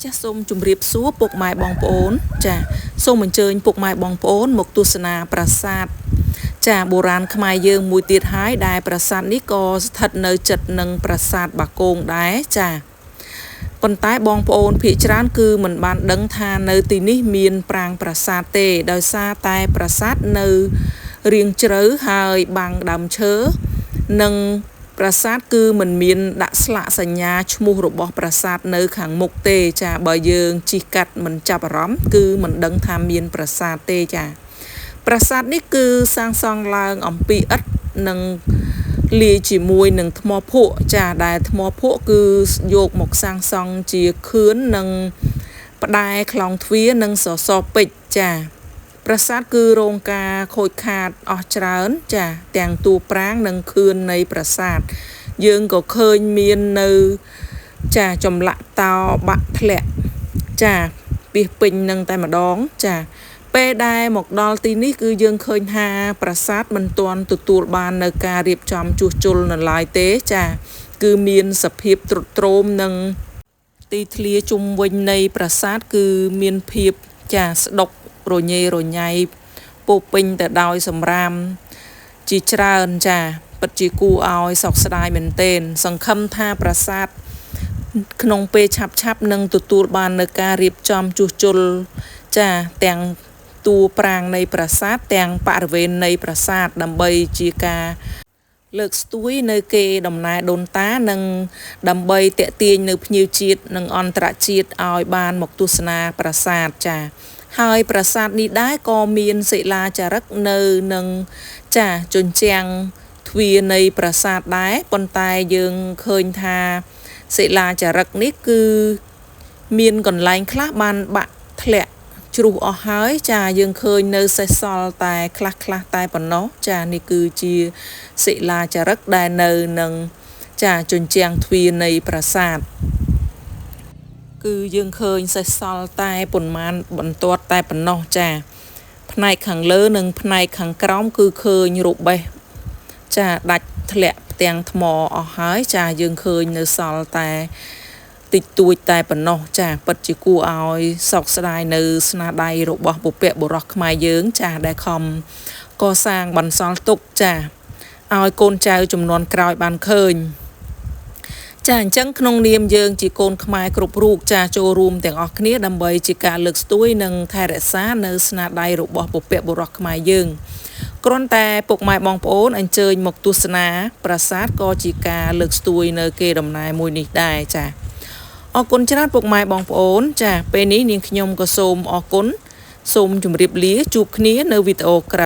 ចាសសូមជម្រាបសួរពុកម៉ែបងប្អូនចាសសូមអញ្ជើញពុកម៉ែបងប្អូនមកទស្សនាប្រាសាទចាបុរាណខ្មែរយើងមួយទៀតហើយដែលប្រាសាទនេះក៏ស្ថិតនៅជិតនឹងប្រាសាទបាគងដែរចាប៉ុន្តែបងប្អូនភាគច្រើនគឺមិនបានដឹងថានៅទីនេះមានប្រាង្គប្រាសាទទេដោយសារតែប្រាសាទនៅរាងជ្រៅហើយបាំងដើមឈើនិងប្រាសាទគឺមិនមានដាក់ស្លាកសញ្ញាឈ្មោះរបស់ប្រាសាទនៅខាងមុខទេចាបើយើងជិះកាត់មិនចាប់អារម្មណ៍គឺមិនដឹងថាមានប្រាសាទទេចាប្រាសាទនេះគឺសាងសង់ឡើងអំពីឥដ្ឋនិងលាយជាមួយនឹងថ្មភក់ចាដែលថ្មភក់គឺយកមកសាងសង់ជាខឿននិងផ្ដែខ្លោងទ្វារនិងសសរពេជ្រចាប្រាសាទគឺរងការខូចខាតអស់ច្រើនចាទាំងតួប្រាង្គនិងខឿននៃប្រាសាទយើងក៏ឃើញមាននៅចាចម្លាក់តោបាក់ធ្លាក់ចាពីពេញនឹងតែម្ដងចាពេលដែលមកដល់ទីនេះគឺយើងឃើញថាប្រាសាទមិនទាន់ទទួលបាននៅការរៀបចំជួសជុលនៅឡើយទេចាគឺមានសភាពទ្រុឌទ្រោមនិងទីធ្លាជុំវិញនៃប្រាសាទគឺមានភាពចាស្ដុករញ៉េរញ៉ៃពោពេញទៅដោយសម្រាមជាច្រើនចាពិតជាគួរឲ្យសោកស្ដាយមែនទែនសង្ឃឹមថាប្រាសាទក្នុងពេលឆាប់ៗនឹងទទួលបាននៅការរៀបចំជួសជុលចាទាំងតួប្រាង្គនៃប្រាសាទទាំងបរិវេណនៃប្រាសាទដើម្បីជាការលើកស្ទួយនៅគេដំណែរដូនតានិងដើម្បីទាក់ទាញនៅភ្ញៀវជាតិនិងអន្តរជាតិឲ្យបានមកទស្សនាប្រាសាទចាហើយប្រាសាទនេះដែរក៏មានសិលាចារឹកនៅនឹងចាជញ្ជាំងទ្វារនៃប្រាសាទដែរប៉ុន្តែយើងឃើញថាសិលាចារឹកនេះគឺមានកន្លែងខ្លះបានបាក់ធ្លាក់ជ្រុះអស់ហើយចាយើងឃើញនៅសេសសល់តែខ្លះខ្លះតែប៉ុណ្ណោះចានេះគឺជាសិលាចារឹកដែលនៅនឹងចាជញ្ជាំងទ្វារនៃប្រាសាទគឺយើងឃើញសេសសល់តែប៉ុន្មានបន្ទាត់តែប៉ុណ្ណោះចាផ្នែកខាងលើនិងផ្នែកខាងក្រោមគឺឃើញរបេះចាដាច់ធ្លាក់ផ្ទាំងថ្មអស់ហើយចាយើងឃើញនៅសល់តែតិចតួចតែប៉ុណ្ណោះចាពិតជាគួរឲ្យសោកស្ដាយនៅស្នាដៃរបស់បុព្វបុរសខ្មែរយើងចាដែលខំកសាងបន្សល់ទុកចាឲ្យកូនចៅជំនាន់ក្រោយបានឃើញចាអញ្ចឹងក្នុងនាមយើងជាកូនខ្មែរគ្រប់រូបចាចូលរួមទាំងអស់គ្នាដើម្បីជាការលើកស្ទួយនិងថែរក្សានៅស្នាដៃរបស់បុព្វបុរសខ្មែរយើងគ្រាន់តែពុកម៉ែបងប្អូនអញ្ជើញមកទស្សនាប្រាសាទក៏ជាការលើកស្ទួយនៅគេដំណែមួយនេះដែរចាអរគុណច្រើនពុកម៉ែបងប្អូនចាពេលនេះនាងខ្ញុំក៏សូមអរគុណសូមជម្រាបលាជួបគ្នានៅវីដេអូក្រោយ។